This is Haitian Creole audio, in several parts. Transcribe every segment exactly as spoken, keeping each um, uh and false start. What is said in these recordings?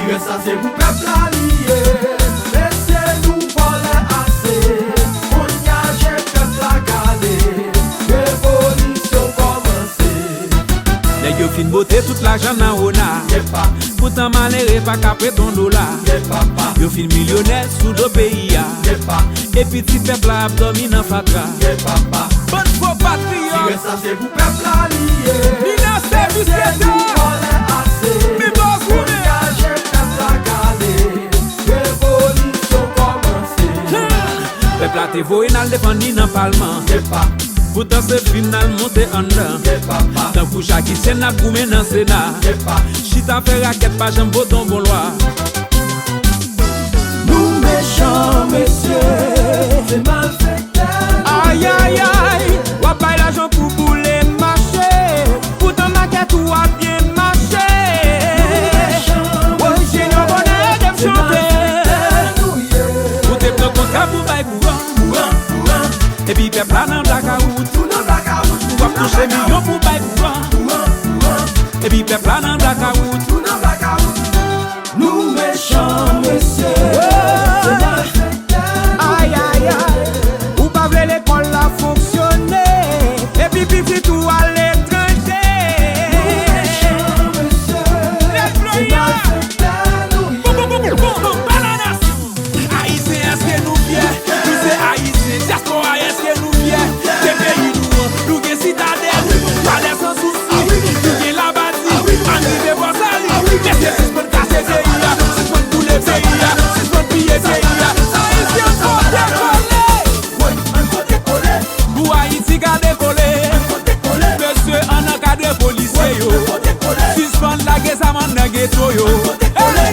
Tirè sa se pou pèp la li ye. Mesye nou vòlè ase. Kounye a je pèp la kale. Revolisyon kòmanse. Nèg yo fin bote tout lajan nan Rona. Poutan malere pa ka prete yon dola. Yo fin milyonè sou do peyi a. Epi ti pèp la ap dòmi nan fatra. Bann fo patriyòt. Tirè sa se pou pèp la li ye. Li nan sèvis Leta. Men bòz goumen. Pèp la te voye n al defann li nan palman. Poutan se fim n al monte anndan. Tankou Jackie Chan n ap goumen nan Sena. Chita fè rakèt pa janm vote yon bon lwa. Nou mechan, mesye. Se malfektè. Ayayay, w ap bay lajan pou boule mache. Poutan makèt ou ap byen mache. Woy, Junior Bonheur, ede m chante. Ou te pran kontra pou bay kouran. Epi pèp la nan blakawout. Ou ap touche milyon pou bay kouran. Epi pèp la nan blakawout. Nou mechan, mesye. Se malfektè. Ayayay. Ou pa vle lekòl la fonksyone. Epi pitit ou aletranje. Nou mechan, mesye. Se malfektè nou ye. Ayisyen, èske nou fyè? Nou se Ayisyen. Dyaspora, èske nou fyè de peyi nou an? Nou gen sitadèl, palè san sousi. Nou gen Labadi, ann rive Bò Sali. Mesye, sispann kase peyi a, sispann boule peyi a, sispann piye peyi a. Ayisyen, fò dekole! Pou Ayiti ka dekole, mesye, ann ankadre polisye yo. Sispann lage zam nan geto yo.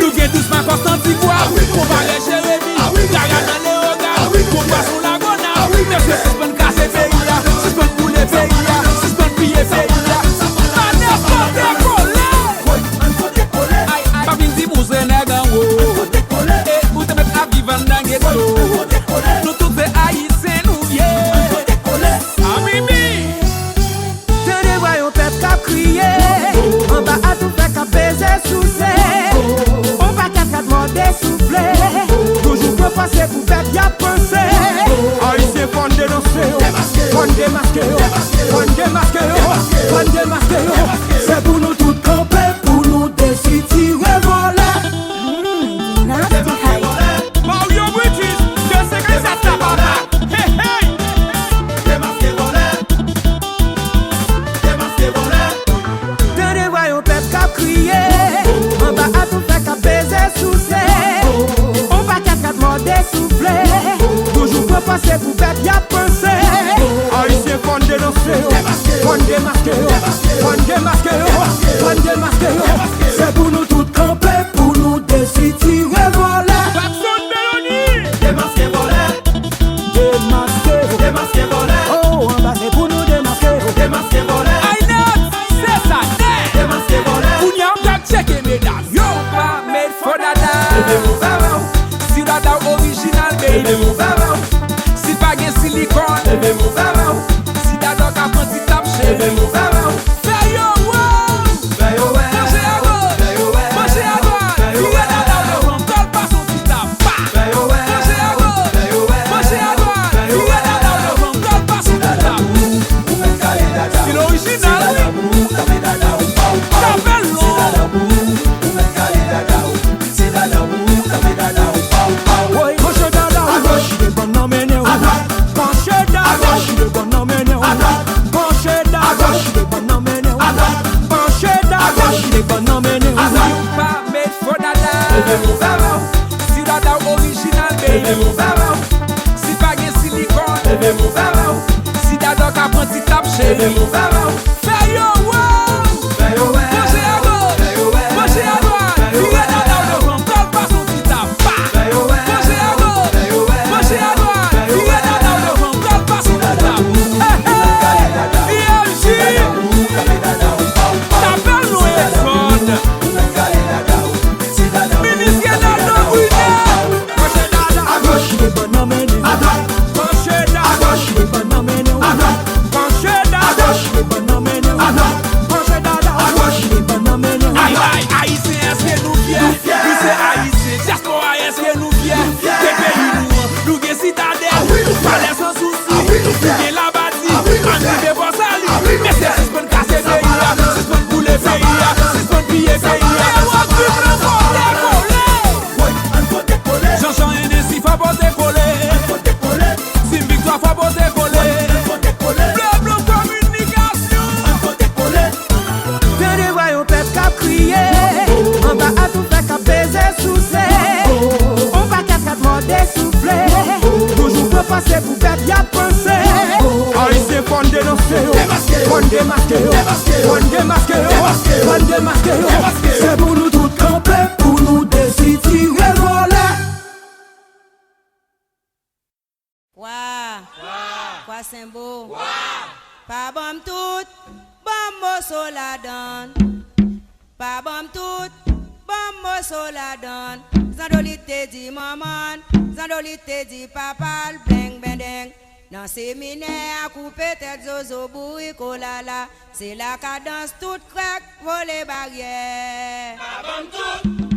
Nou gen douz Makòs nan Ti Gwav, konpare Jeremi, Daya nan Leyogàn, Konpwa sou Lagonav. Mesye, sispann kase peyi a, sispann boule peyi a, sispann piye peyi a. Pa nèg fò dekole. Ay, ay, pa vin di m ou se nèg anwo. E ou te mèt ap viv anndan geto. Nou tout se Ayisyen nou ye. Awiwi. Tande vwa yon pèp k ap kriye. Anba atoufè k ap peze souse. On pakèt rat mòde soufle. Toujou pran panse pou pèp y ap panse. Ayisyen fò n denonse yo. Fò n demaske yo. Fò n demaske yo. Fò n demaske yo. Se pou nou tout kanpe, pou nou desitire vòlè. Mario British, de senkant sèt la papa. Hey, hey. Demaske vòlè. Demaske vòlè. Tande vwa yon pèp k ap kriye. Anba atoufè k ap peze souse. On pakèt rat mòde soufle. Toujou pran panse pou pèp y ap panse. Ayisyen fò n denonse yo. Fò n demaske yo. Fò n demaske yo. Fò n demaske yo. Se pou nou tout kanpe, pou nou desitire vòlè. Jackson Belloni. Demaske vòlè. Demaske yo. Demaske vòlè. Oh, anba se pou nou demaske yo. Demaske vòlè. Ay nèg, se sa nèg. Demaske vòlè. Kounye a m t ap tcheke medam yo. Pa met fo dada. Leve move w. Si dada w orijinal, baby. Leve move w. Si pa gen silikòn. Leve move w. Si dada w ka pran ti tap, cheri. Leve move w. Fè yo wè w. Fè yo wè. Panche agoch. Fè yo wè. Panche adwat. Fè yo wè. Vire dada w devan. Kòl pase yon ti tap. Pa. Fè yo wè. Panche agoch. Fè yo wè. Panche adwat. Fè yo wè. Vire dada w devan. Kòl pase yon ti tap. Ou mèt kale dada w. Si l orijinal, wi. Tape l lwen. Woy, panche dada w. Agoch. Panche dada w. Agoch. Panche dada w. Agoch. Panche dada w. Agoch. Panche dada w. Agoch. Panche dada w. Agoch. Panche dada w. Agoch. Ou pa met fo dada. Leve move w. Si dada w orijinal, baby. Leve move w. Si pa gen silikòn. Leve move w. Si dada w ka pran ti tap, cheri. Leve move w. Fè yo wè w. Fè yo wè. Panche agoch. Fè yo wè. Panche adwat. Fè yo wè. Vire dada w devan. Kòl pase yon ti tap. Pa. Fè yo wè. Panche agoch. Fè yo wè. Panche adwat. Fè yo wè. Vire dada w devan. Kòl pase yon ti tap. Hey, hey. B M J. Tape l lwen, Exode. Minis Renaldo Brunet. Panche dada. Agoch. Panche dada. Agoch. Panche dada. Agoch. Panche dada. Agoch. Panche dada. Agoch. Panche dada. Agoch. Ay, ay, Ayisyen, èske nou fyè? Nou fyè. Nou se Rive bò sa li. Mesye, sispann kase peyi a, sispann boule peyi a, sispann piye peyi a. Yo, viv nan pote kole. Jean-Jean Hennessy fò pote kole. Sim Victoire fò pote kole. Bleu Blanc Communication. Tande vwa yon pèp k ap kriye, anba atoufè k ap peze souse, on pakèt kat mòde soufle, toujou pran panse pou pèp y ap panse. Ayisyen fò n denonse yo, fò n demaske yo, fò n demaske yo, fò n demaske yo. Se pou nou tout kanpe, pou nou desitire vòlè. Wa! Wa! Kwa Senbo! Wa! Pa ban m tout, ban m moso ladann. Pa ban m tout, ban m moso ladann. Zandolit te di manman l, Zandolit te di papa l, bleng bendeng. Nan seminè a, koupe tèt zozo, bourik olala. Se la kadans tout krèk, vole baryè. Pa ban m tout,